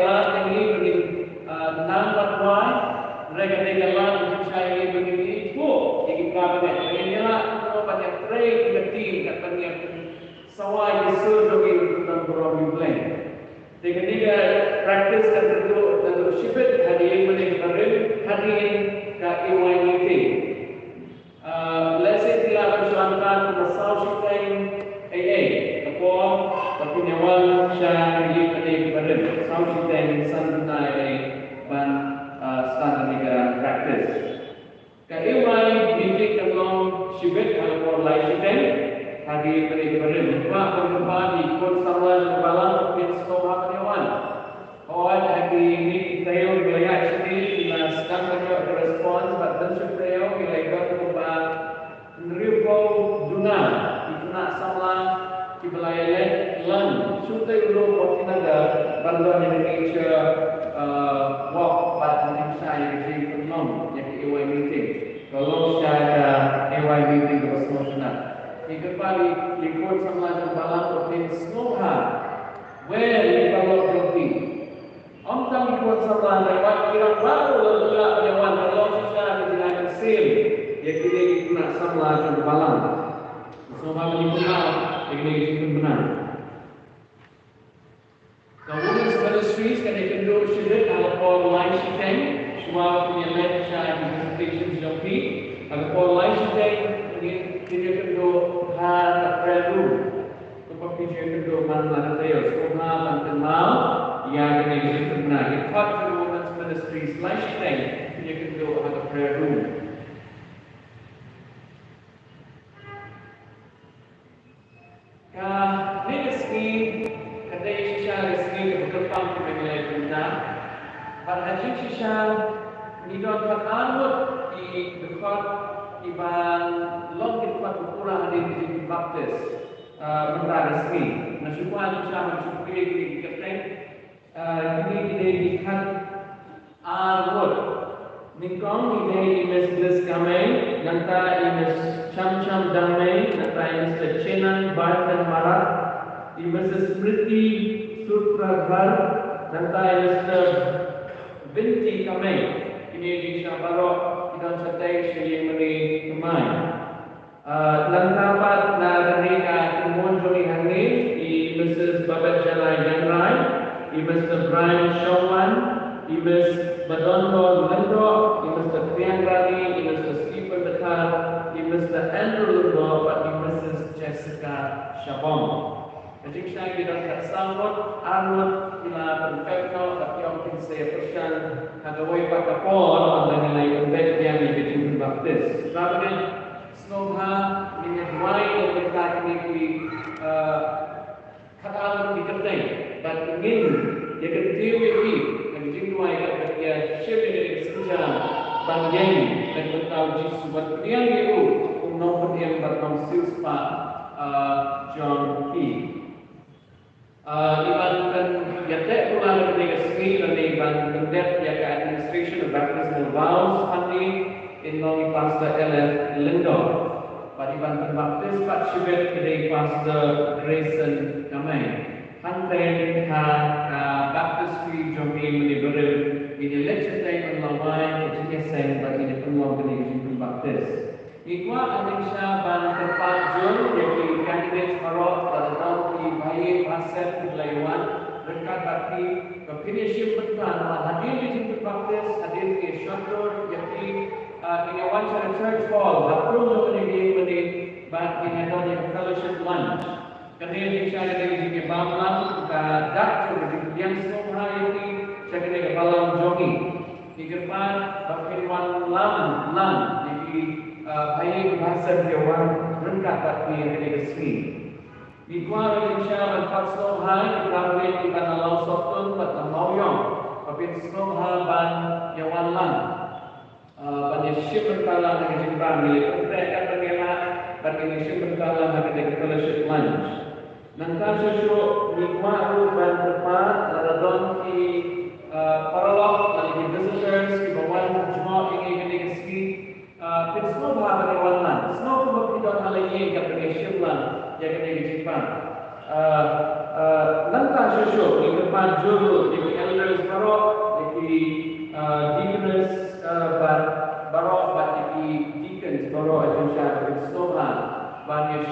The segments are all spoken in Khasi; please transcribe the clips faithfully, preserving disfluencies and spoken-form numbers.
Ïa ngi ba ngin, ah, nang ban wai, hynrei ka dei ka lad ka jingshai ïa ngi ba ngin ïeit buh ïa ki para bangeit. Ba ngin ïaleh kumno ban ïatrei ïa ka team, kat ban ïa sawa ïa ki sur jong ngi ban burom ïa U Blei. Te kane ka practice kan kynduh, kan kynduh shibit hadien mane ka barim, hadien ka A Y meeting. Ah, lehse phi lah ban shu angkat kumba saw shiteng ei ei ka por ba phin ïa wan sha ka ïing kane ka barim. Saw shiteng san bnai ei ei ban, ah, start kane ka practice. Ka A Y meeting kan long shibit ha ka por lai shiteng ha ka ïing kane ka barim. Kwah ban kyrpad ïa ki khun samla jong ka balang ba phin sngewbha ban ïa wan. Hooid, ha kine ki taïew ba la ïaid shane, ngi la sdang ban ïoh ki response, bad ban shu taïew, ngi la ïoh kumba hynriewphew duna ki khynnah samla kiba la ïaleit lang, shu taïew ruh ba ki nang da ban don ïa ka nature, uh, walk, bad ban shai ïa ka jingpynlong ïa ka A Y meeting. Ka long sha ka A Y meeting kaba sngewtynnat. Ngi kyrpad ïa ki khun samla jong ka balang ba phin sngewbha wer ïa ki paralok jong phi. Ym tang ki khun samla, hynrei wat ki rangbah ruh la dei ban ïa wan, ka long shisha ka jingai mynsiem ïa kine ki khynnah samla jong ka balang. Sngewbha ban ïa pynlong ïa kine ki jingpynbna. Ka Women's Ministries kan ïakynduh shibit ha ka por lai shiteng, shuwa ba phin ïaleit sha ki presentations jong phi. Ha ka por lai shiteng ngin, ngin ïakynduh ha ka prayer room. Kumba phi ju ïakynduh man la ka taïew, sngewbha ban kynmaw ïa kane ka jingpynbna. Ki khot jong Women's Ministries lai shiteng phin ïakynduh ha ka prayer room. Kane ka sngi ka dei shisha ka sngi kaba kyrpang kaba ngi la pynbna. Bad ha jingshisha ngi don pat ar ngut ki dkhot kiban long ki dkhot ba pura hadien ka jingpynbaptis, ah, mynta ka sngi. Nga shu kwah shisha ban shu pule kine ki kyrteng. Ah, kine ki dei ki khat ar ngut. Nyngkong i dei i Miss Bliss Kamei, nangta i Miss Cham Cham Dangmei, nangta i Mister Chenang Barton Marak, i Missus Smriti Surprabhar, nangta i Mister Binti Kamei. Kine ki sha baroh ki don shatei sha ïing mane thymmai. Ah, nangta pat na kane ka kynhun jong ngi hangne, i Missus Babet Jalai Jangrai, i Mister Brian Shongwan, i Miss Badonbor Lyngdoh, i Mister Priang Rani, i Mister Stephen Dkhar, i Mister Andrew Lyngdoh, bad i Missus Jessica Shabong. Ka jingshai ki don kat saw ngut, ar ngut ki la pynpep noh, bad ki ong kin sa ïa pyrshang ha kawei pat ka por, ynda ngi la ïa pynbeit biang ïa ka jingpynbaptis. Sngewbha ngin ïa duwai na ka bynta kine ki, eh, khatar ki kyrteng, bad ngin ïa kyntiew ïa ki ha ka jingduwai, bad ïa shim ïa ka jingkynjah ban ïeng na ka bynta U Jisu, ban pdiang ïa u kum u nongpynim bad nongsiewspah, eh, jong ki. Ah, ngi ban pynïateh kumne ha kane ka sngi, lane ban pyndep ïa ka administration of baptismal vows hangne, in long i Pastor L F Lyngdoh. Bad i ban pynbaptis pat shibit ka dei i Pastor Grayson Kamei. Hangtei ha ka baptistry jong ngi mynne barim, ngin ïaleit shatei ban lawei ka jingïaseng bad ngin ïa pynlong kane ka jingpynbaptis. Ngi kwah ha jingshisha ban kyrpad jur ïa ki candidates baroh, lada don ki bahaïing bahasem kiba la ïa wan ryngkat bad phi, ba phin ïa shim bynta namar hadien ka jingpynbaptis, hadien ka jingshon dur ïa phi, ah, ngin ïa wan sha ka church hall ha ka rum jong kane ka ïing mane, bad ngin ïa don ïa ka fellowship lunch. Kane ka dei ka jingïabam lang, ka dak jong ka jingpdiang sngewbha ïa phi sha kane ka balang jong ngi. Ngi kyrpad ba phin wan lam lang ïa ki, ah, bahaïing bahasem kiba wan ryngkat bad phi ha kane ka sngi. Ngi kwah ruh jingshisha ban pat sngewbha ïa ki para bangeit kiba na Lawsohtun bad na Mawïong, ba phin sngewbha ban ïa wan lang. Ah, ban ïa shim bynta lang ha ka jingbam, ngi la pyntrei katba ngi lah, ban ïa shim bynta lang ha kane ka fellowship lunch. Nangta shuh shuh ngi kwah ruh ban kyrpad lada don ki, ah, paralok lane ki visitors kiba wan jngoh ïa ngi kane ka sngi, ah, phin sngewbha ban ïa wan lang. Sngew kumba phi don ha la ïing katba ngi shim lang ïa kane ka jingbam. Ah, ah, nangta shuh shuh ngi kyrpad jur ruh ïa ki elders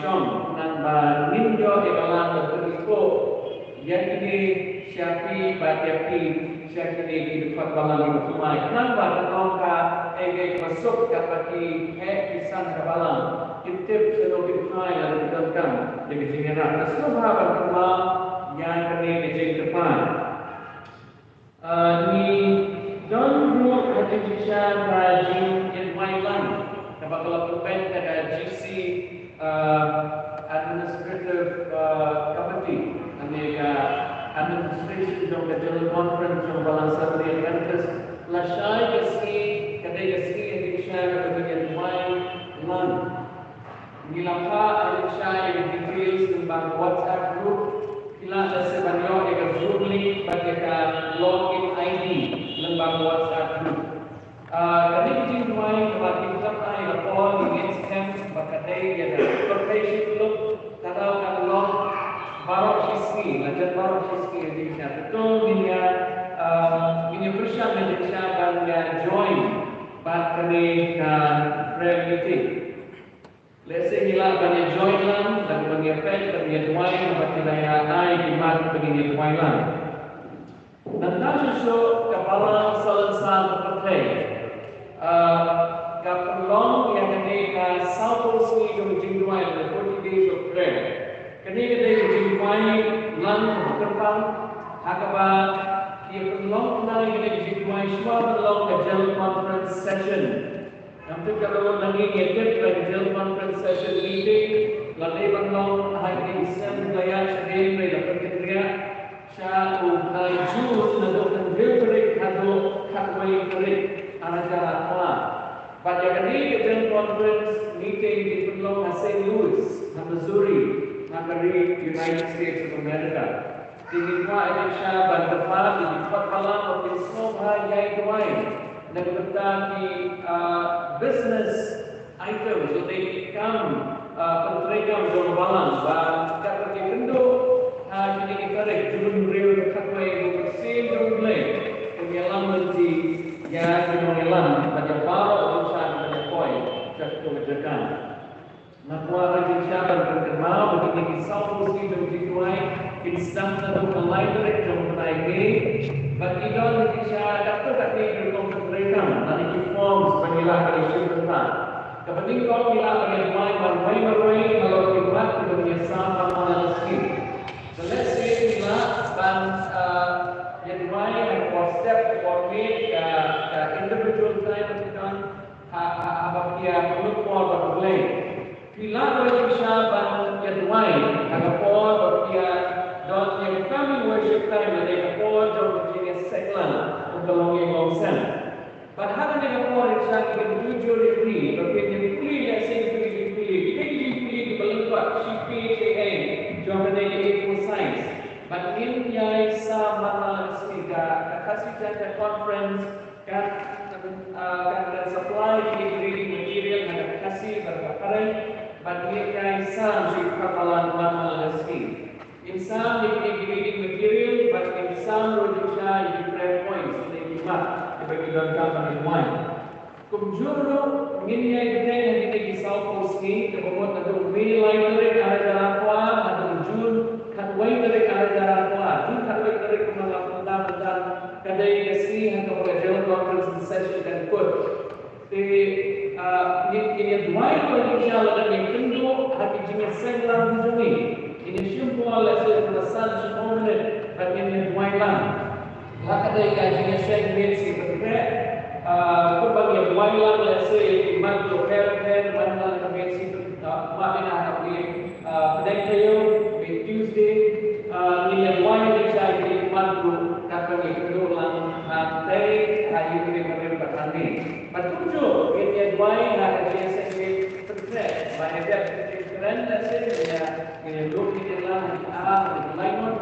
shong, nang ba ngin ïoh ïa ka lang da pynikoh ïa kine sha phi bad ïa phi sha kine ki dkhot balang kiba thymmai. Nang ba ka long kaei kaei kaba suk, katba ki heh ki san ha ka balang, ki tip shano kin phai lada ki donkam ïa ka jingïarap. Nga sngewbha ban kynmaw ïa kane ka jingkyrpad. Ah, ngi don ruh ha ka jingshisha ka jingïaduwai lang kaba ka la pynbeit da ka G C, ah, Administrative, ah, Committee, lane ka administration jong ka General Conference jong Balang Seventh-day Adventist. Lashai ka sngi, ka dei ka sngi ha ka jingshisha kaba ngi ïaduwai lang. Ngi la phah ha ka jingshisha ïa ka details lyngba ka WhatsApp group. Phi lah lehse ban ïoh ïa ka Zoom link bad ïa ka login I D lyngba ka WhatsApp group. Ah, kane ka jingduwai kaba ngi la ai la por, ngi ngeit skhem ba ka dei ïa ka pyrthei shi tyllup, ka daw ka long baroh shi sngi, la jan baroh shi sngi ha ka jingshisha. Te to ngin ïa, ah, ngin ïa pyrshang ha ka jingshisha ban ïa join bad kane ka prayer meeting. Lehse ngi lah ban ïa join lang, lane ban ïa peit, ban ïa duwai, naba ki la ïa ai ki mat ban ïa duwai lang. Nangta shuh shuh ka Balang Salonsar ka pyrthei, ah, ka pynlong ïa kane ka sawphew sngi jong ka jingduwai, the forty days of prayer. Kane ka dei ka jingduwai lang kaba kyrpang, ha kaba ki ïa pynlong kane ka jingduwai shuwa ban long ka General Conference session. Ngam tip katno ngi ngi tip ba ka General Conference session meeting la dei ban long ha kine ki snem ki la ïaid shadien, hynrei la pynkynriah sha u bnai June, naduh hynriew tarik haduh khatwei tarik ar hajar arphew ar. Bad ïa kane ka General Conference meeting ki pynlong ha Saint Louis, ha Missouri, ha ka ri United States of America. Te ngi kwah ïa phi sha ban kyrpad ïa ki dkhot balang ba kin sngewbha ïa duwai na ka bynta ki, ah, business items, lane ki kam, ah, pyntreikam jong ka balang, ba katba ki kynduh ha kine ki tarik, June hynriew, khatwei, ha ka ktien jong U Blei, kin ïalam lynti ïa ki nongïalam bad ïa baroh ki nongshad kiba ïakoi sha kito ki jaka. Nga kwah ha ka jingshisha ban pynkynmaw ba kine ki sawphew sngi jong ka jingduwai kin sdang naduh ka lai tarik jong u bnai May, bad ngi don ha ka jingshisha katto katne ki rukom pyntreikam lane ki forms ba ngi lah ban ïa shim bynta. Kaba nyngkong, ngi lah ban ïa duwai marwei marwei halor ki mat kiba ngi ïa sam man la ka sngi. Te lehse ngi lah ban, ah, ïa duwai ha ka por step, ka por miet, ka, ka individual time ba ngi don ha, ha, haba phi ïa pynlut por bad U Blei. Phi lah ruh ha ka jingshisha ban ïa duwai ha ka por ba phi ïa don ïa ka coming worship time, lane ka por jong ka jingïaseng lang, kum ka longïing longsem. Bad ha kane ka por, ha ka jingshisha, ngi kyntu jur ïa phi ba phin ïa pule, lehse phi ïa pule, phi ïa pule, phi ïa pule kiba lyngkot, shi page ei ei jong kane ka A four size. Bad ngin ïa sam man la ka sngi. Ka, ka Khasi Jaiñtia Conference kan, ah, kan, kan supply ki reading material ha ka Khasi bad ka Phareng, bad ngin ïa sam shi dkhot balang man la ka sngi. Ngin sam ïa ki reading material bad ngin sam ruh ha ka jingshisha ïa ki prayer points, lane ki mat kiba ngi donkam ban ïa duwai. Kumjuh ruh ngin ïai bteng ha kine ki sawphew sngi, kaba mut naduh May lai tarik ar hajar arphew ar haduh June khatwei tarik ar hajar arphew ar. June khatwei tarik, kumba la pynbna mynta, ka dei ka sngi ha kaba ka General Conference session kan kut. Te, ah, ngin, ngin ïa duwai ruh ha ka jingshisha lada ngin kynduh ha ka jingïaseng lang jong ngi. Ngin ïa shim por lehse tang san shiphew minit bad ngin ïa duwai lang. La ka dei ka jingïaseng miet shi pynkreh, ah, kumba ngi ïa duwai lang lehse ïa ki mat bapher bapher, man la ka miet shi pyn-, ah, ma bina ha ka miet, ah, pdeng taïew, miet Tuesday, ah, ngi ïa duwai lehse ïa ki mat ruh katba ngi kynduh lang hangtei ha ïing rim rim bad hangne. Bad kumjuh ngin ïa duwai ha ka jingïaseng miet pynkreh, ba ïa dep ka jingkren lehse ngin ïa, ngin ïa lut ïa ki lang ha ki ar ha ki lai ngut.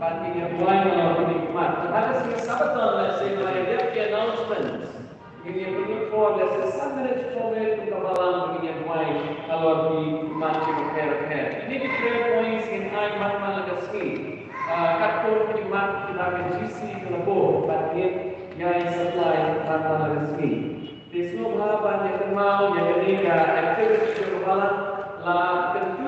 Bad ngin ïa duwai halor kine ki mat. Te ha ka sngi Sabbaton lehse ba ïa dep ki announcements, ngin ïa pynlut por lehse san minit shiphew minit kum ka balang ba ngin ïa duwai halor ki mat kiba pher pher. Kine ki prayer points ngin ai man man la ka sngi, ah, katkum ki mat kiba ka G C ka la buh bad ngin ïa supply man man la ka sngi. Te sngewbha ban ïa kynmaw ïa kane ka activity jong ka balang, la kyntu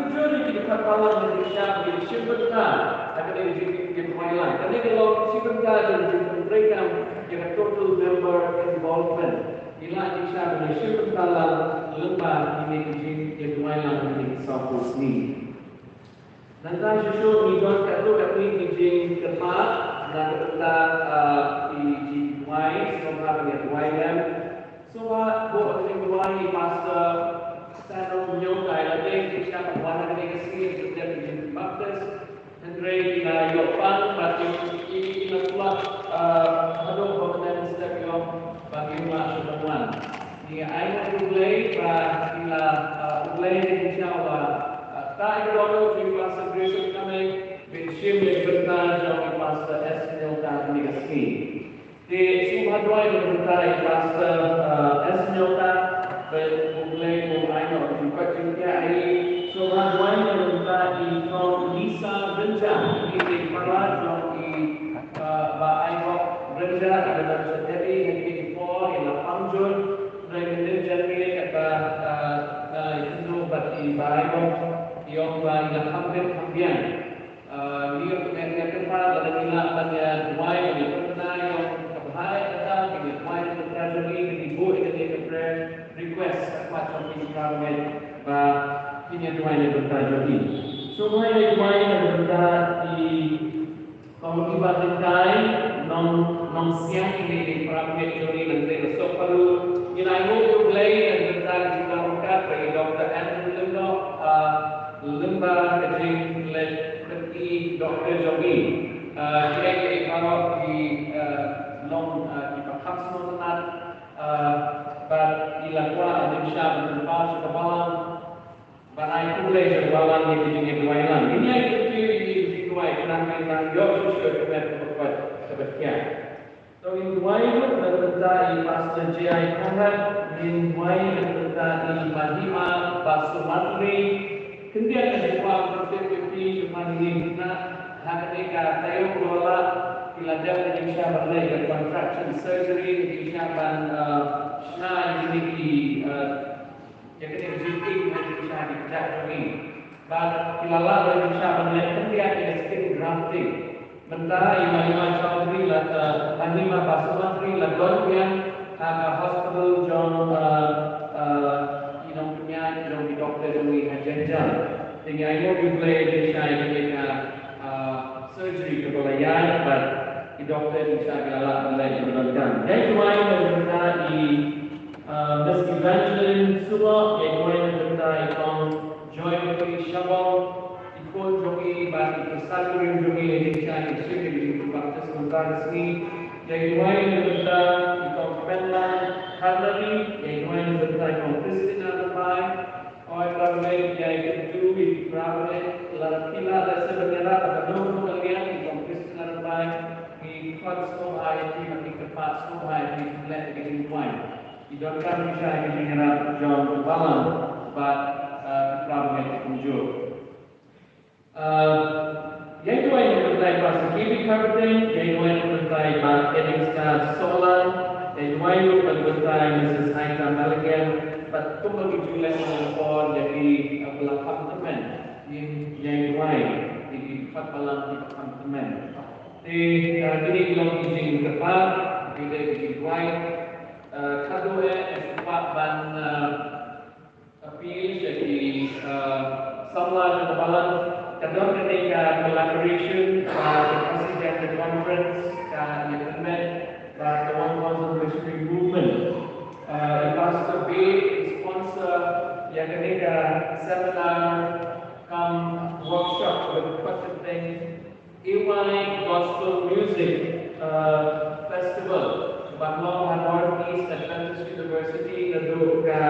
Ka balang ka jingshisha ban shim bynta ha kane ka jingïaduwai lang. Kane ka long shi bynta jong ka jingpyntreikam ïa ka total member involvement. Ngi la jingshisha ban shim bynta lang lyngba kine ki jingïaduwai lang kine ki saw phew sngi. Nangta shuh shuh ngi don katto katne ki jingkyrpad na ka bynta, ah, ki jingduwai, sngewbha ban ïaduwai lem. Sngewbha buh ka jingduwai ïa i Pastor Stanhope Hynñiewta, i la dei jingshisha ban wan ha kane ka sngi ban dep ka jingbaptis. Hynrei i la ïoh pang bad i, i, i la slap, ah, haduh ba mynta step ïoh ba ngim lah shuh ban wan. Ngi ai nguh ïa U Blei ba i la, ah, U Blei da jingshisha u la, ah, ktah ïa ka dohnud jong i Pastor Grayson Kamei ban shim ïa ka bynta jong i Pastor S. Hynñiewta ha kane ka sngi. Te sngewbha duwai na ka bynta i Pastor, ah, S. Hynñiewta, ba U Blei un ai noh ka jingkoit jingkhiah ïa i. Sngewbha duwai na ka bynta i Kong Lisa Rynjah, i dei i para jong i, ah, Bah Aibok Rynjah, i la dang sha Delhi ha kine ki por, i la pang jur, hynrei mynnin janmiet kata, ah, ah, i kynduh bad i Bah Aibok, i ong ba i la kham bit kham biang. Ah, ngi, ngi, ngi kyrpad lada ngi lah ban ïaduwai na ka bynta jong ka bhah kata, ngi ïaduwai na ka bynta jong ngi, ngi buh ïa kane ka prayer request ha khmat jong phi para bangeit ba phin ïaduwai na ka bynta jong ngi. Sngewbha ïaduwai na ka bynta i Kong Iba Tyntai, nong, nongsiang ine i para bangeit jong ngi na ka shnong Sohphalu. Ngi la ai nguh ïa U Blei na ka bynta ka jingdon ryngkat bad i Doctor Andrew Lyngdoh, ah, lyngba ka jingleit pyni doctor jong ngi. Ah, kiei kiei baroh ki, ah, long, ah, kiba kham sngewtynnat, ah, bad ki la kwah jingshisha ban pynpaw sha ka balang ban ai khublei sha ka balang ïa ka jingïaduwai lang. Ngin ïai kyntiew ïa ka jingduwai khnang ba ngin nang ïoh shuh shuh ka met kaba koit kaba thiah. To ngin duwai ruh na ka bynta i Pastor J I Conrad, ngin duwai na ka bynta i Mahima Basumatri. Khyndiat ka jingkwah ban pyntip ïa phi sha ma ngi na ha kane ka taïew ba la, ki la dep ka jingshisha ban leh ka contraction surgery, ka jingshisha ban, uh, shna ïa kine ki, uh, ïa kane ka jingkieng ha ki kjat jong ngi. Bad ki la lah ruh jingshisha ban leh khyndiat ïa ka skin grafting. Mynta i Mahima Chowdhury la, eh, Mahima Basumatri la don biang ha ka hospital jong, eh, eh, ki nongpynïaid jong ki doktor jong ngi ha Jengjang. Te ngi ainguh ïa U Blei jingshisha ïa kane ka, eh, surgery kaba la ïaid bad ki doktor jingshisha ki la lah ban leh ïa kaba donkam. Ngi duwai na ka bynta i Ah, Miss Evangeline Suboh, ïa duwai na ka bynta i Kong Joy Marie Shabong, i khun jong ngi bad i khristan briew jong ngi, ïa jingshisha ki shim ïa ka jingbaptis mynta ka sngi. Ïa duwai na ka bynta i Kong Penlan Harnari, ïa duwai na ka bynta i Kong Christina Rymbai. Oi Trai, ïa kyntu ïa ki para bangeit, lada phi lah lehse ban ïarap ha kano kano ka liang, i Kong Christina Rymbai, ngi khot sngewbha ïa phi bad ngi kyrpad sngewbha ïa phi ban leh ïa ka jingduwai. Ki donkam jingshisha ïa ka jingïarap jong ka balang bad, eh, ki para bangeit kumjuh. Eh, ïa duwai na ka bynta i Pastor K B Kharpateng, ïa duwai na ka bynta i Bah Eningstar Sohlan, ïa duwai ruh na ka bynta i Missus Aida Maligan, bad kumba ngi ju leh ha ka por ïa ki, eh, ba la kham tymmen, ngin ïa duwai ïa ki khot balang kiba kham tymmen. Te, eh, kine ki long ki jingkyrpad, ki dei ki jingduwai, eh, khatduh eh, nga kwah ban, eh, appeal sha ki, eh, samla jong ka balang, ka don kane ka collaboration bad ka Khasi Gender Conference ka ïa pynbeit bad ka One Conscience Missionary Movement. Eh, i Pastor Beit i sponsor ïa kane ka seminar cum workshop with Pastor Deng A Y Gospel Music, uh, Festival, ban long ha North East Adventist University naduh ka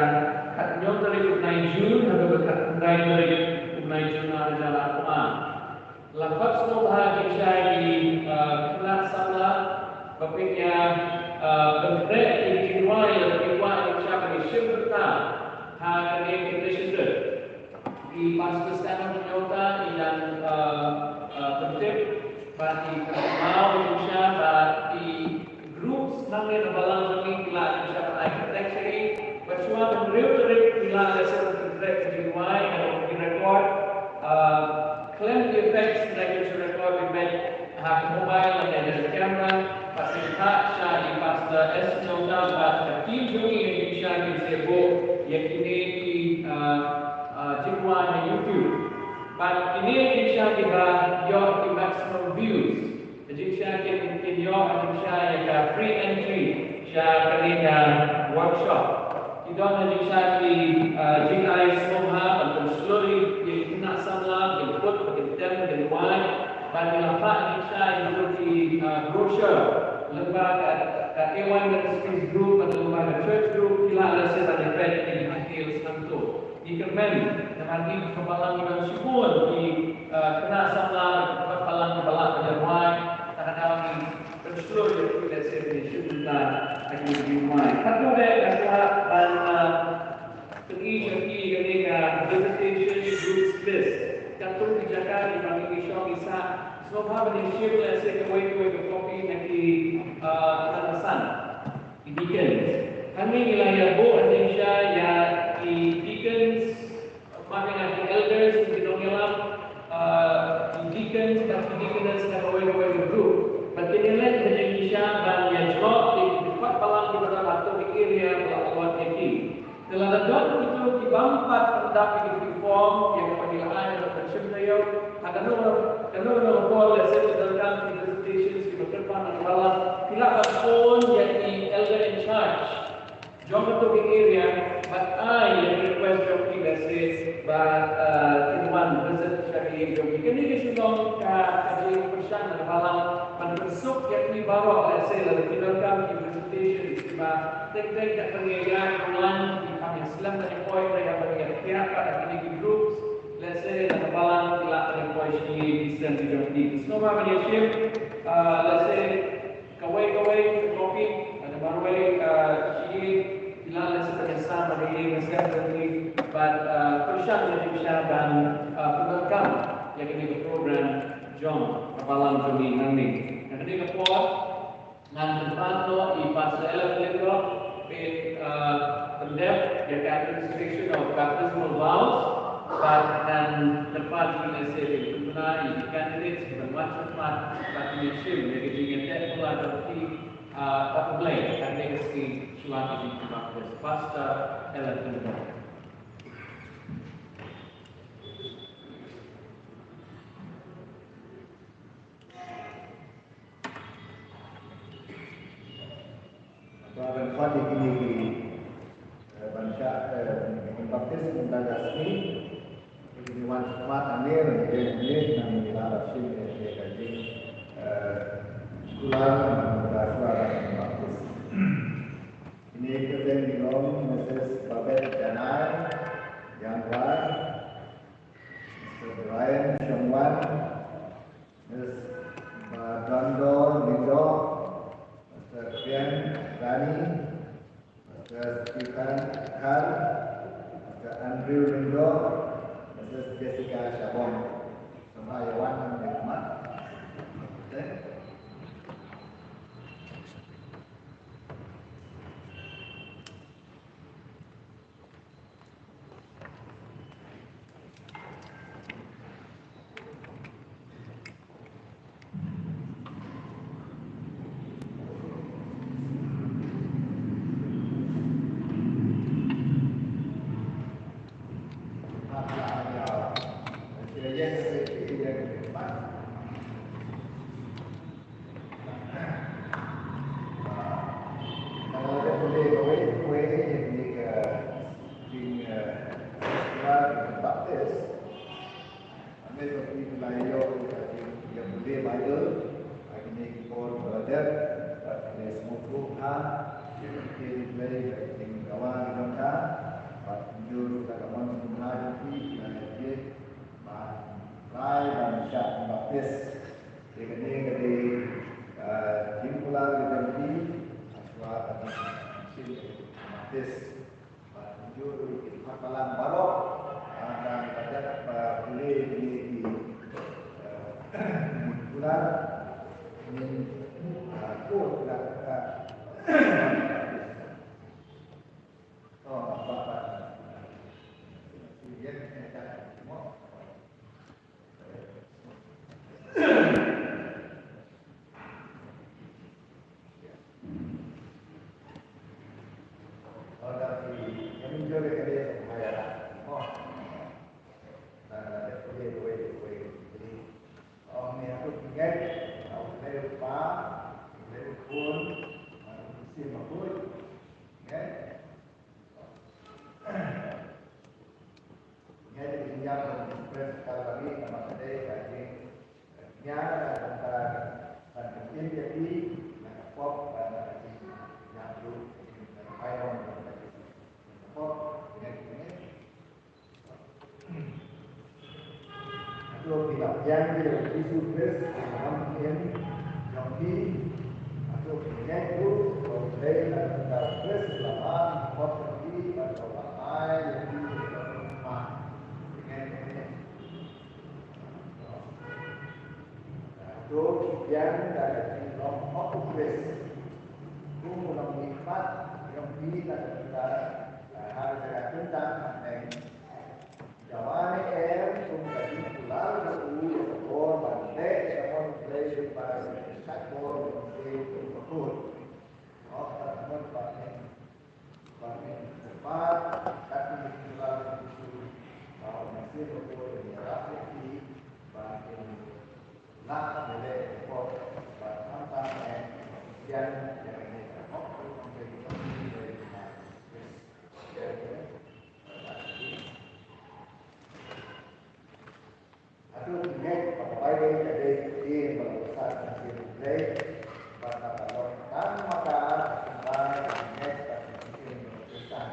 khathynñiew tarik u bnai June haduh ka khatkhyndai tarik u bnai June ar hajar arphew ar. La khot sngewbha ïa ki shai ki, uh, khynnah samla ba phin ïa, uh, pynkhreh ïa ki jingduwai lada phi kwah ïa ki shai ban ïashim bynta ha kane ka initiative. I Pastor Stanhope Hynñiewta i dang, uh, uh, pyntip bad i kynmaw ïa ki shai bad i groups hangne na balang jong ngi ki lah ïa ki shai ban ai contact sha i. Bad shuwa ban hynriew tarik ki lah lehse ban pynkhreh ka jingduwai, ngan ong ki record, uh, Khlem ki effects, nga dei ban shu record ïa phi ha ka mobile lane da ka camera, bad phin phah sha i Pastor S Nongdal bad ka team jong ngi, ngin sa kin sa buh ïa kine ki, ah, ah, jingrwai ha YouTube. Bad kine ngin sa kiba ïoh ki maximum views. Ka jingshisha kin, kin ïoh ka jingshisha ïa ka free entry sha kane ka workshop. Ki don ka jingshisha ki, ah, jingai sngewbha ban pynshlur ïa ki khynnah samla, kin put, kin tem, kin wai. Bad ngi la phah ka jingshisha ïa ki, ah, brochure lyngba ka, ka A Y Ministries group bad lyngba ka church group, ki lah lehse ban ïa peit ïa ki details hangto. Ngi kyrmen namar ngi ka balang ngi don shibun ki, eh, khynnah samla, ki balang kiba lah ban ïa rwai, ta ka daw ngi pynshlur ïa ki lehse ban ïa shu bynta ha ki jingrwai. Katto de nga kwah ban, eh, pyni ïa phi kane ka visitation groups list. Katto ki jaka kiba ngi shong ngi sah, sngewbha ban ïa shim lehse kawei kawei ka copy na ki, eh, khynnah basan. Deacons. Hangne ngi la ïa buh jingshisha ïa i deacons, ma ngi la ki elders, ki nongïalam, uh, i deacons bad ki deaconess na kawei kawei ka group. Bad kine leh ka jingshisha ban ïa jngoh ïa ki dkhot balang kiba don ha kato ka area ba la allot ïa ki. Te lada don kito ki bym pat pyndap ïa ki form ïa kaba ngi la ai ha ka shim taïew, ha kano kano ka por lehse ki donkam ki visitations kiba kyrpang na ka balang, phi lah ban phone ïa i elder in charge jong kato ka area bad ai ïa ka request jong phi lehse ba, eh, kin wan visit sha ka ïing jong phi. Kane ka shu long ka, ka jingpyrshang na ka balang ban pynsuk ïa phi baroh lehse lada ki donkam ki visitations kiba teng teng katba ngi ïaid ruh lane ki kam ïa slem ban ïa poi, ïa ban ïa kiar bad kine ki groups. Lehse na ka balang ki lah ban ïa poi sha ki seng ki jong ki. Sngewbha ban ïa shim, ah, lehse kawei kawei ka copy, ah, namar wei, ah, shi ki lah lehse ban ïa sam ban ïa ïeng seng jong ki. Bad, ah, pyrshang ïa ki sha ban, ah, pyndonkam ïa kane ka program jong ka balang jong ngi nangne. Na kane ka por ngan kyrpad noh ïa i Pastor Ellen Lyngdoh ban, uh, pyndep ïa ka administration of baptismal vows, bad ngan kyrpad ïa i lehse ban pynbna ïa ki candidates ban wan shakhmat bad kin ïa shim ïa ka jingïateh pula jong ki, uh, bad U Blei ha kane ka sngi shuwa ka jingpynbaptis. Pastor Ellen Lyngdoh. Ba ban khot ïa kine ki, eh, ban shah, eh, ban baptis mynta ka sngi. Kine wan shakhmat hangne, ban ïa hangne, nang ïa la shim ïa ka jing, eh, kular, nang ïa la kular ban baptis. Kine ki kyrteng ki long Missus Babette Janai, Iangwai, Mister Brian Shongwan, Miss Badando Lindo, Mister Ken Rani, Mister Stephen Khan, Mister Andrew Lindo, Missus Jessica Shabong. Sngewbha ïa wan ha khmat. Baptist. Ame to ki la ïoh ïa ka jingïapule Baibl ha kine ki por ba la dep, bad ki la sngewthuh ha ïa ka ktien Blei, ïa ka jingdawa ki jong ka, bad kumjuh ruh da ka mon sngewbha jong ki, ki la ïa plie ban rai ban shah baptis. Te kane ka dei, eh, jingkular ka jong ki, ha shuwa ban shim baptis. Bad kumjuh ruh ïa ki dkhot balang baroh, ah, dang ka dep, ah, pule ïa kine ki, ah, kular, ngin, ah, kut ïa ka, oh, ba, ba. Kane ka dei ka maya. Oh. Na, na, dei ka dei ka wei, ka wei, ka dei. Oh, ni aku tinggal. Aku tinggal lupa. Tinggal pun. Aku mesti mabut. Kan? Ïa, ïa, ïa, ïa, ïa, ïa, ïa, ïa, Ato phi la biang ïa u Jisu Khrist kum u nongpynim jong phi. Ato phi ngeit ruh ba U Blei na ka bynta u Khrist u la ban hok ïa phi bad u la ai ïa phi ïa ka jingman. Phi ngeit ïa kane? Ato phi biang da ka jinglong hok u Khrist kum u nongmihpat jong phi na ka bynta, ha ka jaka kyntang haneng. Jawai ne em kum ka jingkular jong u ïa ka bor ban leh ïa ka mon U Blei, lyngba ka jingshah bor jong U Blei kum ka kut. Hok ka mon ba ïa, ba ïa ka pat ka jingkular jong u, ba u Mynsiem Bakhuid un ïarap ïa phi ba kin lah ban leh ïa ka bor, ba khamtam eh ïa ka hok jong U Blei. Haduh ngeit ba ka Baibl ka dei ka ktien ba la buhsan na ka ktien U Blei, bad ba ka long tang ma ka ka symbai ka jingngeit bad ka jingim jong u Khristan.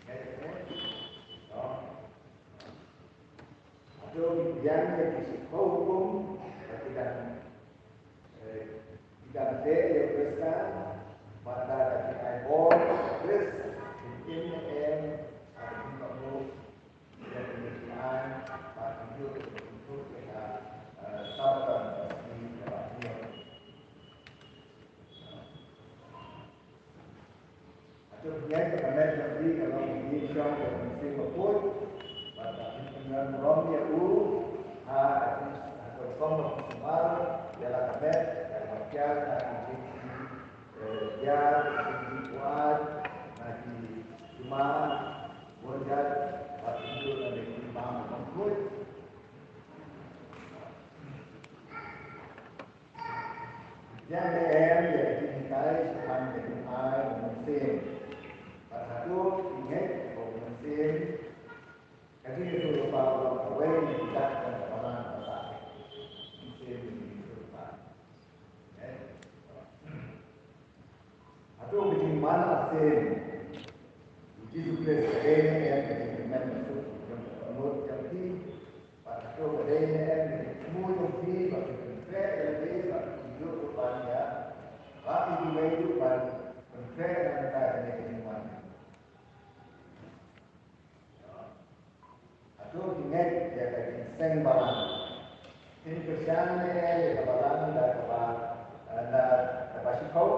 Ngeit ne? No. Haduh ngi biang ïa ki shiphew hukum ba ki dang, eh, ki dang teh ïa u Khristan, bad da ka jingai bor u Khrist, ki im ne em, ha ka jingkyrkhu. Hato phi ngeit ba ka met jong phi ka long ka jingïasyllok jong u Mynsiem Bakhuid, bad ba phin pynlong burom ïa u ha ka jingïasyllok jong u Mynsiem Bakhuid ïa la ka met, ïa la ka met, ïa la ka met, ïa la ka met, ïa la ka met, Bun jait, bad pynjur na dei ki bam bym khuid. Ïa ka em, ïa ka jinghikai shaphang ka jingaiei u Mynsiem. Bad hato phi ngeit ba u Mynsiem, ka jingïathuhlypa u long kawei na ki dak jong ka Balang Basah. Mynsiem ka jingïathuhlypa. Hato ka jingman arsien u Jisu Khrist ka dei ne em ka jingkyrmen basuk jong ka dohnud jong phi? Bad hato ka dei ne em ka jingthmu jong phi ba phi pyntrei ïa lade ba phin ïoh ban ïa, ba phi duwai ruh ban pyntrei na ka bynta kane ka jingman? Hato phi ngeit ïa ka jingseng balang? Phin kyrshan ne ïa ka balang da kaba, eh, da kaba shiphew,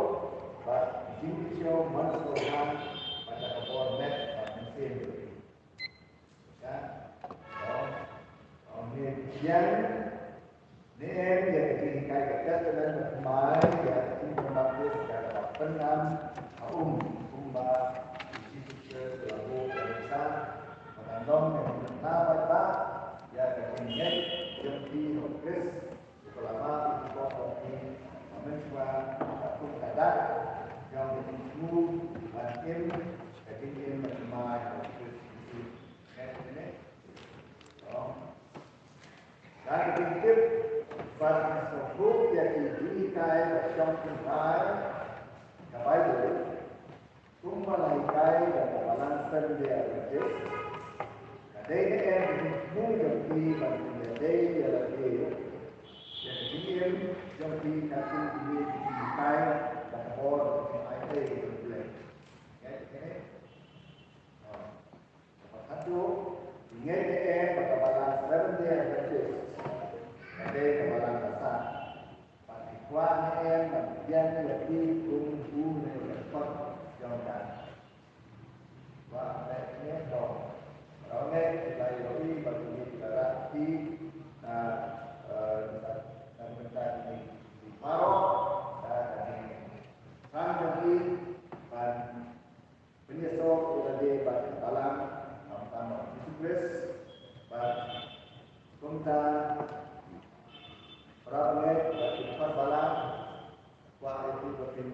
bad jingkyrsiew mynsngew bad da ka bor met bad mynsiem? Kyrshan. Ong, ong ne phi biang ne em ïa ka jinghikai ka Testament Bathymmai, ïa ka jingpynbaptis kaba pynngam ha um, kumba u Jisu Khrist u la buh ïa ka, ba kan long ka jingpynbna paidbah ïa ka jingngeit jong phi ha u Khrist, uba la mad ïa ki pop jong phi, ba mynshuwa ka kum ka dak jong ka jingthmu ban im ka jingim bathymmai ha u Khrist Jisu. Ngeit kane? Ong. Da ka jingtip bad ka sngewthuh ïa ki jinghikai ba shong tynrai ka Baibl, kumba la hikai da ka Balang Seventh-day Adventist, ka dei ne em ka jingthmu jong phi ban pynïadei ïa lade ïa ka jingim jong phi katkum kine ki jinghikai bad ka bor jong ka jingaiei jong U Blei? Ngeit kane? Ong. Hato phi ngeit ne em ba ka Balang Seventh-day Adventist ka dei ka Balang Basah? Bad phi kwah ne em ban biang ïa phi kum une u lyngkot jong ka? Ba ngeit ne em? Ba ngeit, phi la ïohi ba kine ki la rah ïa phi na, eh, na ka bynta kine ki paralok, na ka jing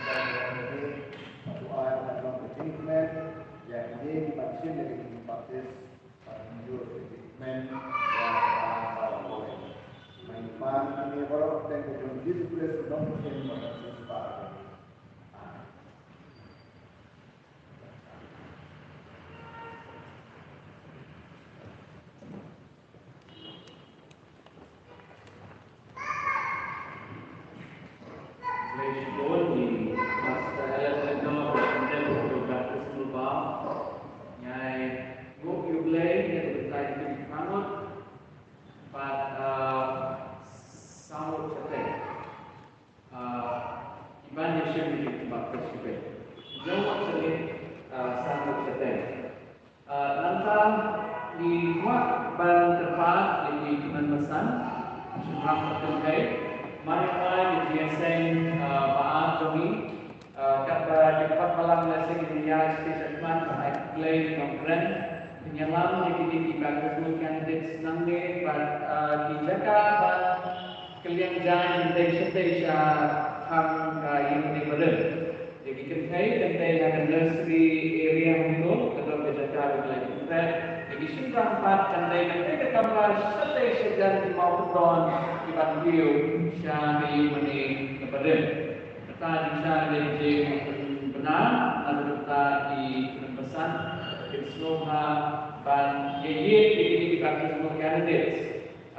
Kata ka long kane, ka duwai ka long ka jingkmen ïa kine kiba shim ïa ka jingpaptis, bad mynjur ka jingkmen ïa ka Balang Kawei. Mynta kine baroh tang ka jong Jisu Khrist u nongpynim bad u Khrist ba. Amen. Khublei shibun ïa i Pastor Ellen Lenor, ba la pyndep ïa ka baptismal vow. Nga ai nguh ïa U Blei na ka bynta jong kine ki paralok bad, ah, sawdong shatei. Ah, kiban ïashim ïa ka baptismal vow. Jong wat shatei, ah, sawdong shatei. Ah, nangta ngi kwah ban kyrpad ïa ki khynnah basan, shynrang bad kynthei, ban ai ïa ka jingïaseng, ah, ba ar jong ngi, ah, katba ki paidbah balang lehse kin ïaid sha ki jingkyrmen ban ai khublei ïa ki nongkren, kin ïalam ïa kine ki baptismal candidates nangne bad, ah, ki jaka ban kylliang jaiñ, kynthei shatei sha hang, ah, ïing mane barim. Ïa ki kynthei, kynthei ha ka nursery area hangto, ka don ka jaka ba ki la ïoh pyntrei. Ïa ki shynrang pat, kynthei, kynthei ka kamra shatei shajan ki mawkyndon kiban kiew sha ka ïing mane barim. Kata jong sha ka jing bna na ka bynta ki khynnah basan, kin sngewbha ban ïa ïeit ïa kine ki baptismal candidates.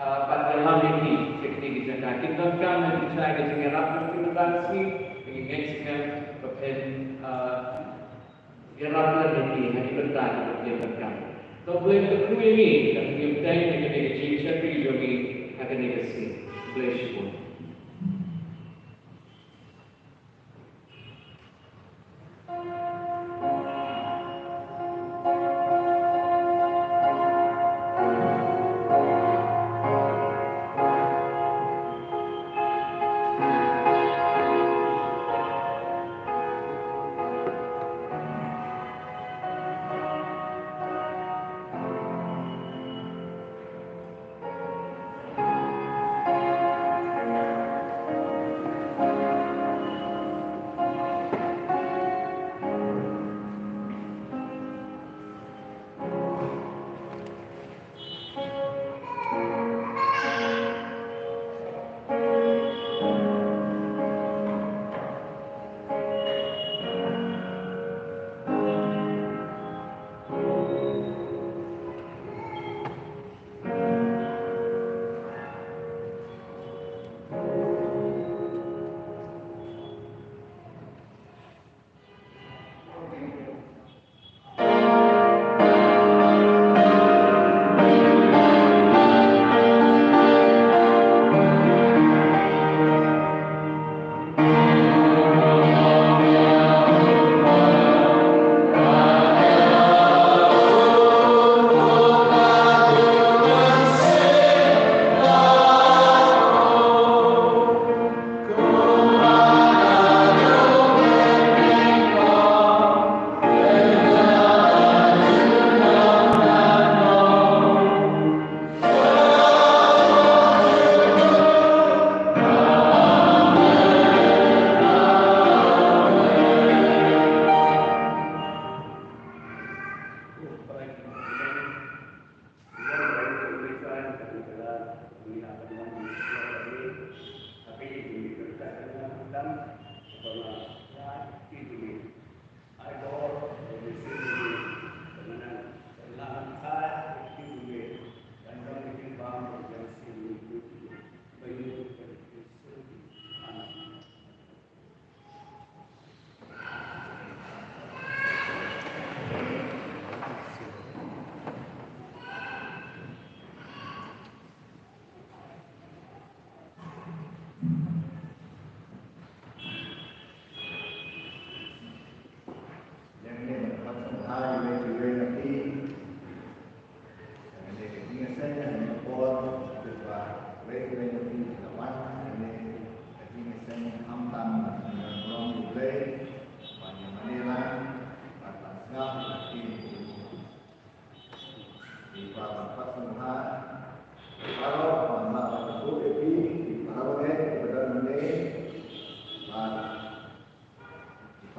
Ah, bad ïalam ïa ki sha kine ki jaka. Kin donkam ïa ki jaka, ki jingïarap jong ki mynta ka sngi, ïa ki ngeit skhem ba phin, ah, ïarap lem ïa ki ha ki bynta kiba ki donkam. To U Blei un kyrkhu ïa ngi, da kaba ngi bteng ïa kane ka jingshakri jong ngi ha kane ka sngi. Blei shibun.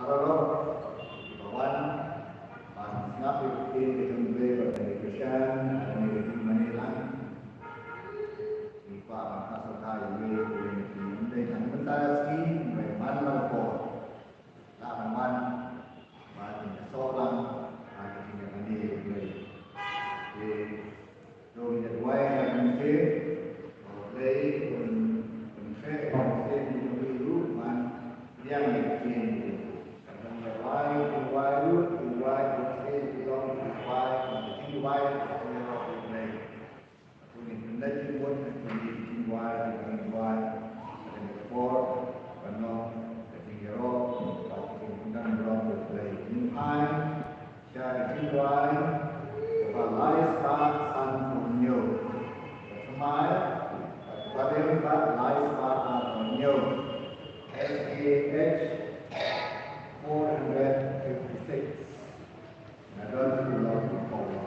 Baroh kiba wan ban sngap ïa ka ktien ka jong U Blei bad ban ïa kyrshan ha kane ka jingmane lang. Ngi kwah ban kyrpad ïa U Blei, U Blei un dei tang mynta ka sngi, U Blei man la ka por. Lah ban wan ban ïasoh lang ha ka jingïamane ïa U Blei. Te to ngin ïa duwai ha ka mynsiem, ba U Blei un pynkhreh ïa ka mynsiem jong ngi ruh ban pdiang ïa ka ktien jong U Blei. Ka jingduwai, jingduwai ruh, jingduwai jong ngi, jingduwai, jingduwai, jingduwai jong ngi ha U Blei. Ngin pyndait jingmut ha kine ki jingduwai, ki jingduwai ha kane ka por, ban long ka jingïaroh bad ka jingpyndem burom ïa U Blei. Ngin phai sha ka jingduwai kaba lai spah san phew hynñiew. Ka thymmai, ka badem, kaba lai spah ar phew hynñiew. S K H four hundred fifty-six. Nga don ha u lok u Paula.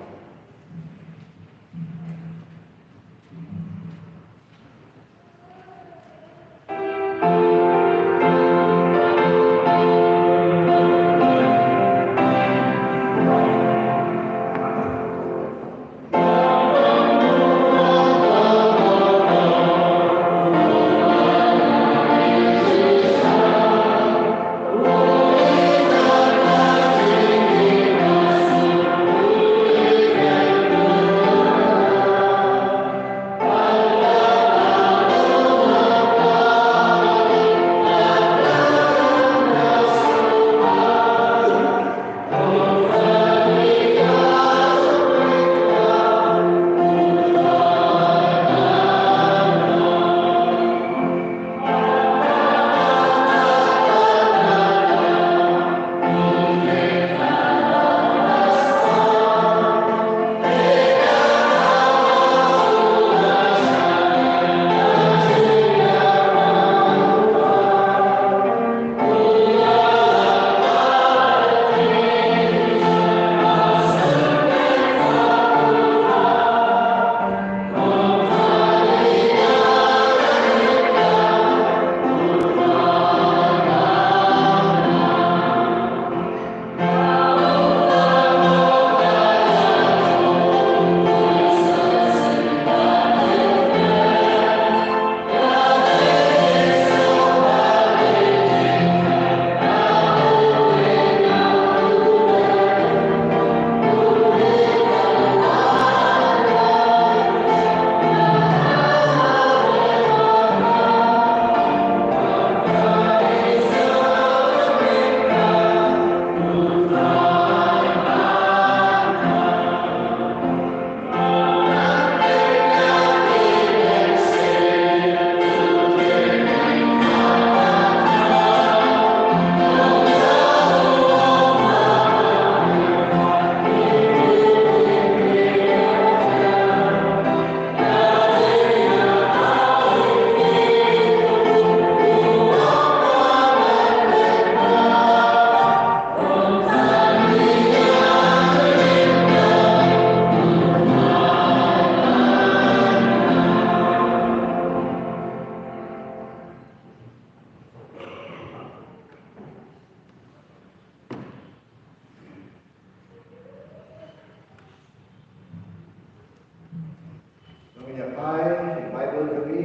Ngi ïa phai sha ka Baibl jong ngi,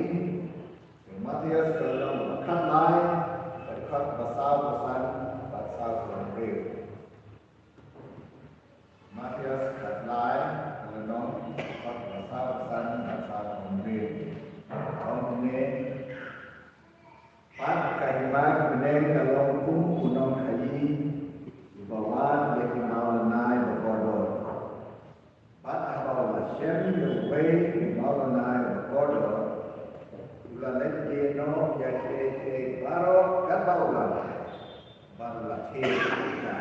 sha Mathaios ka lynnong ba khatlai, ka dkhot ba sawphew san bad sawphew hynriew. Mathaios khatlai, ka lynnong, ka dkhot ba sawphew san bad sawphew hynriew. Ong kumne: Bad ka hima ki bneng ka long kum u nongkhaïi uba wad ïa ki mawlynnai ba kordor. Bad haba u la shem ïa uwei u mawlynnai ba kordor, u la leit die noh ïa kiei kiei baroh katba u la, bad u la thied ïa ka.